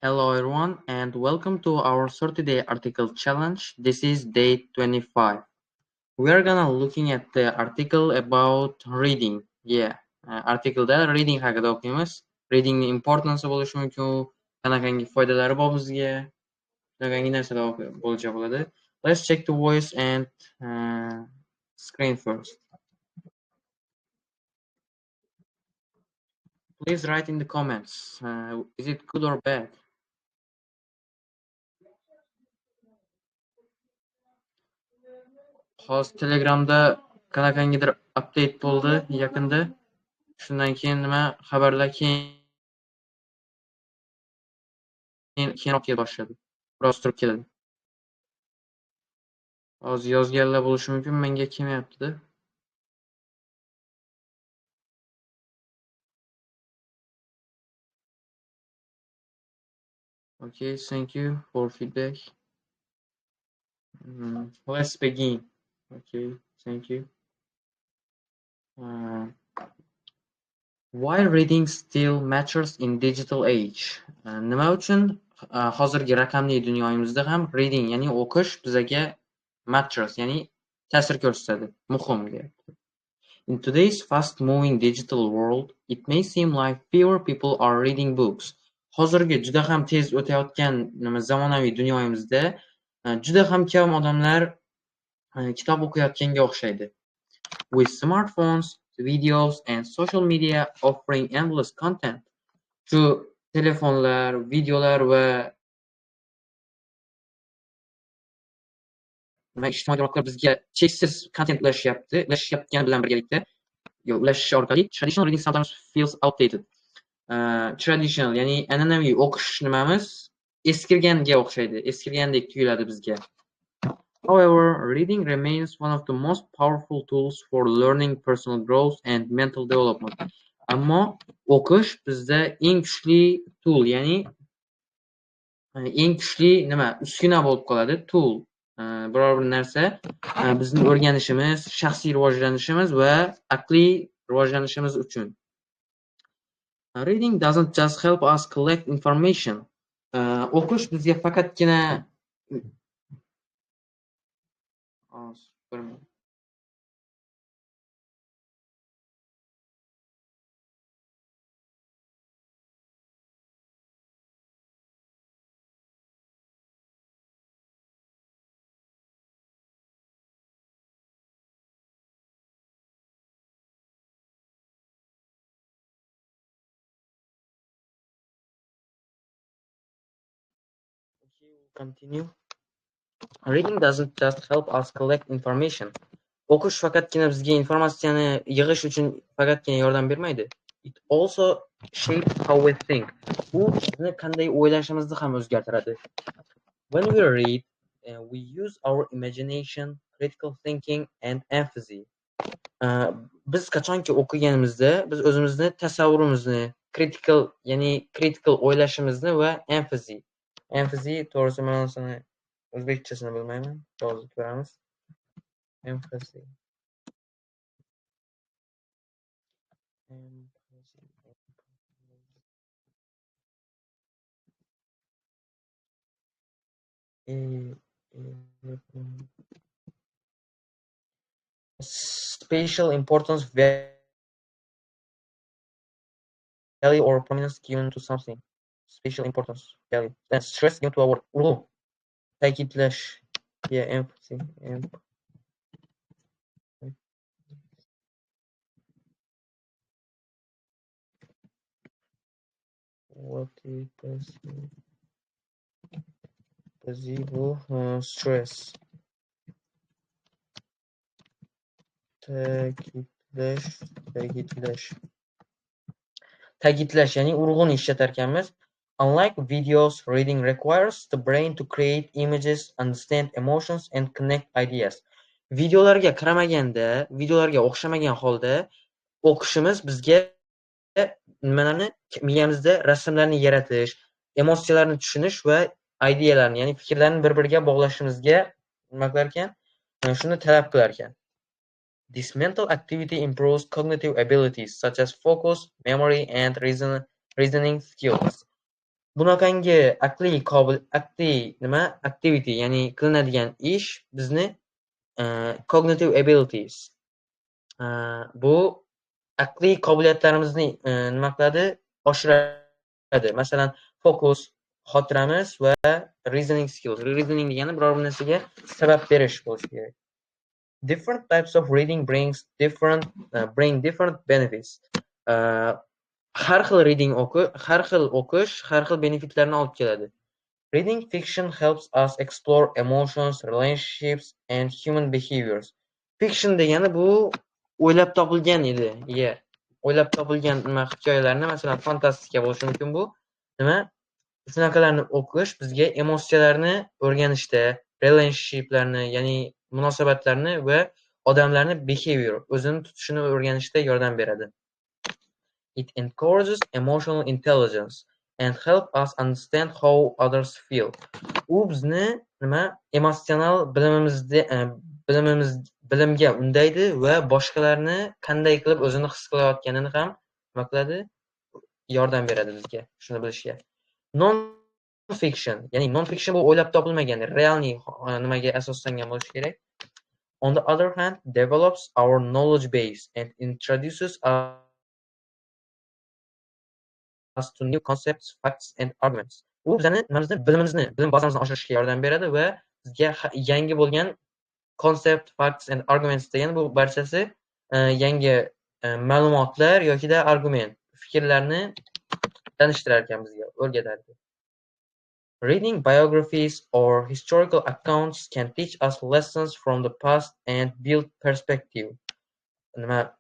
Hello everyone and welcome to our 30-day article challenge. This is day 25. We are gonna looking at the article about reading. Yeah, artiklda reading haqida o'qiymiz. Reading importance bo'lishi mumkin, qanaqangi foydalari bor bizga, qanaqangi narsalar bo'lajak bo'ladi. Let's check the voice and screen first. Please write in the comments, is it good or bad? Hozir Telegramda qanaqangidir update bo'ldi yaqinda. Shundan keyin nima xabarlar keyinroq kela boshladi. Biroz turib keladi. Hozir yozganlar bo'lishi mumkin, menga kelmayapti-da. Okay, thank you for feedback. Let's begin. Okay, thank you. Why reading still matters in digital age? Nima uchun hozirgi raqamli dunyoyimizda ham reading, ya'ni o'qish bizaga matters, ya'ni ta'sir ko'rsatadi, muhim deyapti. In today's fast-moving digital world, it may seem like fewer people are reading books. Hozirgi juda ham tez o'tayotgan nima zamonaviy dunyoyimizda juda ham kam odamlar kitob o'qiyotganga o'xshaydi. With smartphones, videos and social media offering endless content. Shu telefonlar, videolar va ijtimoiy tarmoqlar bizga cheksiz kontent ulashyapti. Ulashayotgani bilan birgalikda, yo, ulashish orqali traditional reading sometimes feels outdated. Traditional, ya'ni an'anaviy o'qish nimamiz eskirganga o'xshaydi, eskirgandek tuyuladi bizga. However, reading remains one of the most powerful tools for learning, personal growth and mental development. Ammo o'qish bizda eng kuchli tool, ya'ni eng kuchli nima, uskuna bo'lib qoladi, tool. Biror bir narsa bizni o'rganishimiz, shaxsiy rivojlanishimiz va aqliy rivojlanishimiz uchun. Reading doesn't just help us collect information. O'qish bizga faqatgina bir minut. Continue. Reading doesn't just help us collect information. O'qish faqatgina bizga informatsiyani yig'ish uchun faqatgina yordam bermaydi. It also shapes how we think. U bizni qanday o'ylashimizni ham o'zgartiradi. When we read, we use our imagination, critical thinking and empathy. Biz qachonki o'qiganimizda biz o'zimizni tasavvurimizni, critical, ya'ni critical o'ylashimizni va empathy. Empathy to'g'risi ma'nosini o'zbekchasini bilmayman. Hozir ko'ramiz. Empathy. Spatial importance, value or prominence given to something. Spatial importance, value. And stress given to a word. Urg'u. Ta'kidlash. Yeah, empathy. What is bu? Stress. Ta'kidlash, ta'kidlash. Ta'kidlash, ya'ni urg'uni ishlatar ekanmiz. Unlike videos, reading requires the brain to create images, understand emotions and connect ideas. Videolarga qaramaganda, videolarga o'xshamagan holda o'qishimiz bizga nimalarni miyamizda rasmlarni yaratish, emotsiyalarni tushunish va ideyalarni, ya'ni fikrlarni bir-biriga bog'lashimizga nima qilar ekan? Shuni talab qilar ekan. This mental activity improves cognitive abilities such as focus, memory and reasoning skills. Bunaqangi aqliy qobil, aqliy nima, activity, ya'ni qilinadigan ish bizni cognitive abilities, bu aqliy qobiliyatlarimizni nima qiladi? Oshiradi. Masalan, fokus, xotiramiz va reasoning skills. Reasoning degani biror bir narsaga sabab berish bo'lishi kerak. Different types of reading brings different bring different benefits. Har xil reading o'qi, har xil o'qish har xil benefitlarni olib keladi. Reading fiction helps us explore emotions, relationships and human behaviors. Fiction degani bu o'ylab topilgan edi. Yeah. O'ylab topilgan nima, hikoyalarni, masalan, fantastika bo'lishi mumkin bu. Nima? Shunaqalarni o'qish bizga emotsiyalarni o'rganishda, relationshiplarni, ya'ni munosabatlarni va odamlarni behavior, o'zini tutishini o'rganishda yordam beradi. It encourages emotional intelligence and help us understand how others feel. U bizni nima, emotsional bilimimizda bilimimiz bilimga undaydi va boshqalarni qanday qilib o'zini his qilayotganini ham nima qiladi? Yordam beradi bizga shuni bilishga. Non fiction, ya'ni non fiction bu o'ylab topilmagan, реальный nimaga asoslangan bo'lishi kerak. On the other hand, develops our knowledge base and introduces us to new concepts, facts and arguments. U bizani nimamizni, bilimimizni, bilim bazamizni oshirishga yordam beradi va bizga yangi bo'lgan concept, facts and arguments degani bu barchasi yangi ma'lumotlar yokida argument, fikrlarni tanishtirar ekan bizga, o'rgatar ekan. Reading biographies or historical accounts can teach us lessons from the past and build perspective. Nima,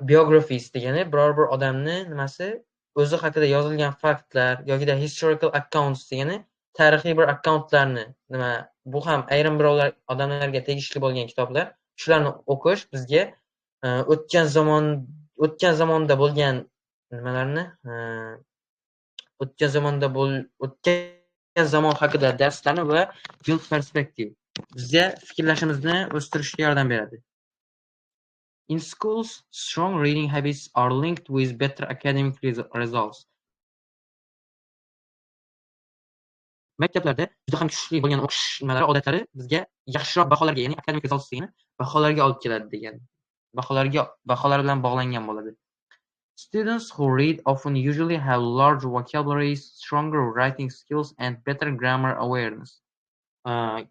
biographies degani biror bir odamni nimasi, o'zi haqida yozilgan faktlar yokida historical accounts degani tarixiy bir akkauntlarni nima, bu ham ayrim birovlar, odamlarga tegishli bo'lgan kitoblar. Shularni o'qish bizga o'tgan zamon, o'tgan zamonda bo'lgan nimalarni, o'tgan zamonda bo'l o'tgan zamon haqida darslarni va build perspective, bizga fikrlashimizni o'stirishga yordam beradi. In schools, strong reading habits are linked with better academic results. Maktablarda juda ham kuchli bo'lgan o'qish nimalari, odatlari bizga yaxshiroq baholarga, ya'ni academic results degani baholarga olib keladi degan. Baholarga, baholar bilan bog'langan bo'ladi. Students who read often usually have large vocabularies, stronger writing skills and better grammar awareness.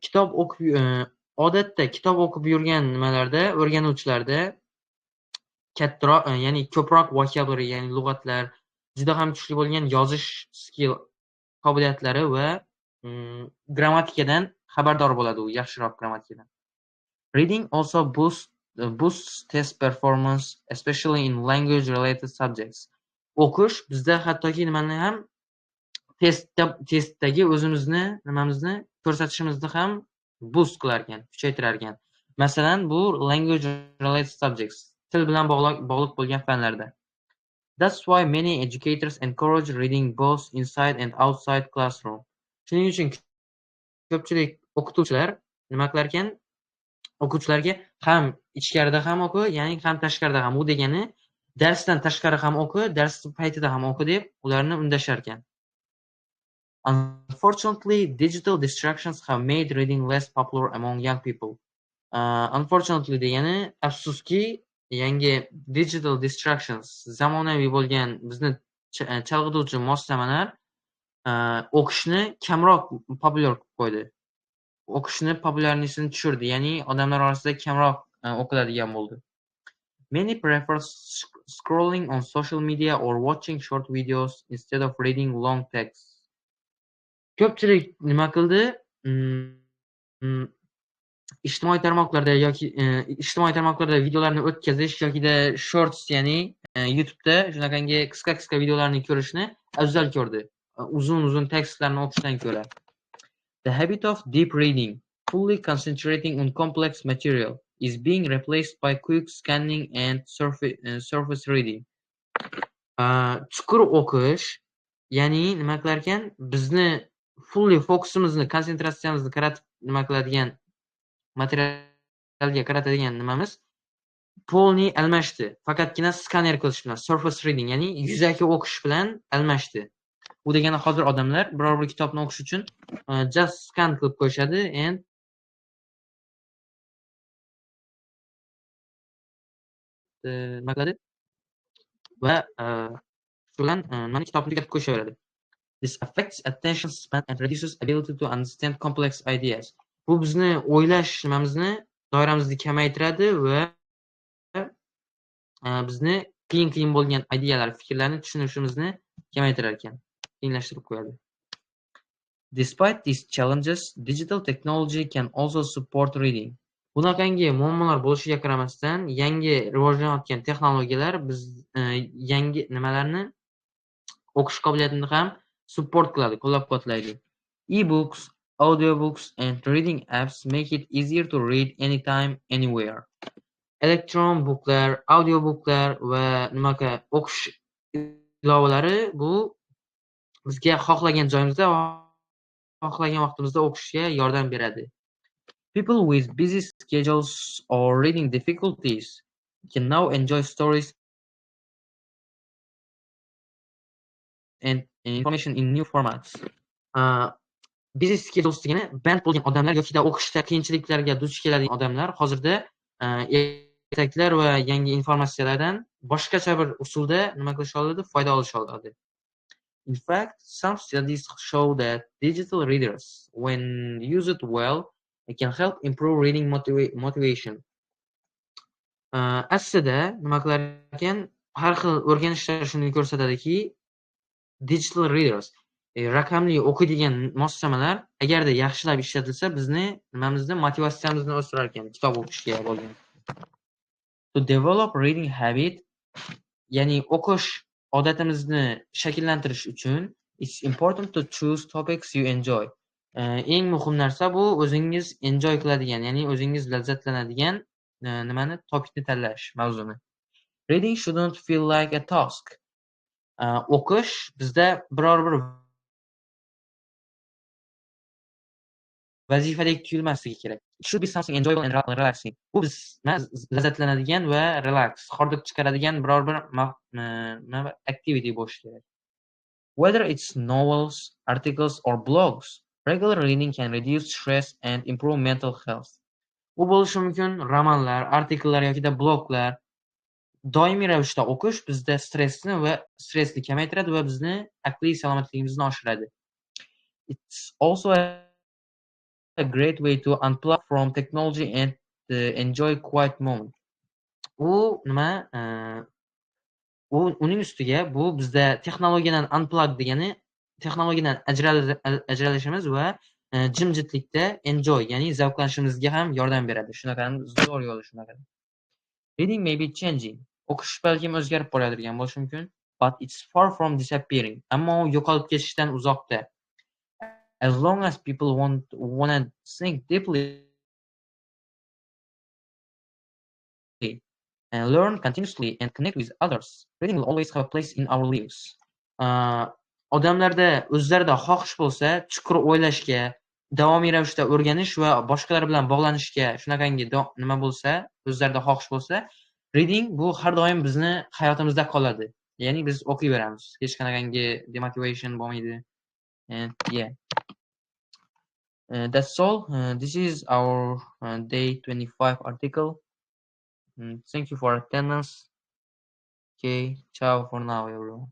Kitob o'qib, odatda kitob o'qib yurgan nimalarda, o'rganuvchilarda kattaroq, ya'ni ko'proq vocabulary, ya'ni lug'atlar, juda ham kuchli bo'lgan yozish skill qobiliyatlari va grammatikadan xabardor bo'ladi u, yaxshiroq grammatikadan. Reading also boosts test performance, especially in language related subjects. O'qish bizda hattoki nimani ham, testda, testdagi o'zimizni nimamizni ko'rsatishimizni ham boost qilar ekan, kuchaytirar ekan. Masalan, bu language related subjects, til bilan bog'liq bo'lgan fanlarda. That's why many educators encourage reading both inside and outside classroom. Shuning uchun ko'pchilik o'qituvchilar nima qilar ekan? O'quvchilarga ham ichkarida ham o'qi, ya'ni ham tashqarida ham. U degani darsdan tashqari ham o'qi, dars paytida ham o'qi deb ularni undashar ekan. Unfortunately, digital distractions have made reading less popular among young people. Unfortunately degani afsuski, yangi digital distractions, zamonaviy bo'lgan bizni chalg'ituvchi moslamalar o'qishni kamroq populyar qilib qo'ydi. O'qishni populyarligini tushirdi, ya'ni odamlar orasida kamroq o'qiladigan bo'ldi. Many prefer scrolling on social media or watching short videos instead of reading long texts. Ko'pchilik nima qildi? Ijtimoiy tarmoqlarda yoki ijtimoiy tarmoqlarda videolarni o'tkazish yokida shorts, ya'ni YouTube'da shunaqangi qisqa-qisqa videolarni ko'rishni afzal ko'rdi, uzun-uzun tekstlarni o'qishdan ko'ra. The habit of deep reading, fully concentrating on complex material, is being replaced by quick scanning and surface reading. Chuqur o'qish, ya'ni nima qilar ekan? Bizni fully fokusimizni, konsentratsiyamizni qaratib nima qiladigan, materialga qaratadigan nimamiz полный almashdi. Faqatgina skaner qilish bilan, surface reading, ya'ni yuzaki o'qish bilan almashdi. Bu degani hozir odamlar biror bir kitobni o'qish uchun just scan qilib qo'yishadi and nima qiladi va shu bilan nimani, kitobni tugatib qo'yishaveradi. This affects attention span and reduces ability to understand complex ideas. Bu bizni o'ylash nimamizni, doiramizni kamaytiradi va bizni qiyin qiyin bo'lgan ideyalar, fikrlarni tushunishimizni kamaytirar ekan, qiyinlashtirib qo'yadi. Despite these challenges, digital technology can also support reading. Bunaqangi muammolar bo'lishiga qaramasdan, yangi rivojlanayotgan texnologiyalar biz yangi nimalarni, o'qish qobiliyatini ham support qiladi, qo'llab-quvvatlaydi. E-books, audiobooks and reading apps make it easier to read anytime, anywhere. Elektron booklar, audiobooklar va nimaqa o'qish ilovalari bu bizga xohlagan joyimizda va xohlagan vaqtimizda o'qishga yordam beradi. People with busy schedules or reading difficulties can now enjoy stories and information in new formats. Busy schedules degani band bo'lgan odamlar yokida o'qishda qiyinchiliklarga duch keladigan odamlar hozirda ertaklar va yangi informatsiyalardan boshqacha bir usulda nima qilisha oladi, foyda olisha oladi. In fact, some studies show that digital readers, when used well, can help improve reading motivation. Aslida nima qilar ekan, har xil o'rganishlar shuni ko'rsatadiki, digital readers, raqamli o'qiydigan moslamalar agarda yaxshilab ishlatilsa, bizni nimamizni, motivatsiyamizni o'stirar ekan kitob o'qishga bo'lgan. To develop reading habit, ya'ni o'qish odatimizni shakllantirish uchun, it's important to choose topics you enjoy. Eng muhim narsa bu o'zingiz enjoy qiladigan, ya'ni o'zingiz lazzatlanadigan nimani, topicni tanlash, mavzuni. Reading shouldn't feel like a task. O'qish bizda biror bir vazifadek tuyulmasligi kerak. It should be something enjoyable and relaxing. Bu biz lazzatlanadigan va relax, hordiq chiqaradigan biror bir nima, activity bo'lishi kerak. Whether it's novels, articles or blogs, regular reading can reduce stress and improve mental health. Bu bo'lishi mumkin romanlar, artikllar yokida bloglar. Doimiy ravishda o'qish bizda stressni kamaytiradi va bizni aqliy salomatligimizni oshiradi. It's also a great way to unplug from technology and enjoy quiet moment. U nima? U uning ustiga bu bizda texnologiyadan unplug degani texnologiyadan ajralishimiz va jimjitlikda enjoy, ya'ni zavqlanishimizga ham yordam beradi. Shunaqa zo'r yo'li shunaqa. Reading may be changing. O'qish balkim o'zgarib boradigan bo'lishi mumkin, but it's far from disappearing. Ammo u yo'qolib ketishdan uzoqda. As long as people wanna think deeply and learn continuously and connect with others, reading will always have a place in our lives. Odamlarda o'zlarida xohish bo'lsa, chuqur o'ylashga, davomiy ravishda o'rganish va boshqalar bilan bog'lanishga shunaqangi nima bo'lsa, o'zlarida xohish bo'lsa, reading bu har doim bizni hayotimizda qoladi. Ya'ni biz o'qiyveramiz. Hech qanaqangi demotivation bo'lmaydi. And yeah. That's all. This is our day 25 article. Thank you for attendance. Okay, ciao for now, everyone.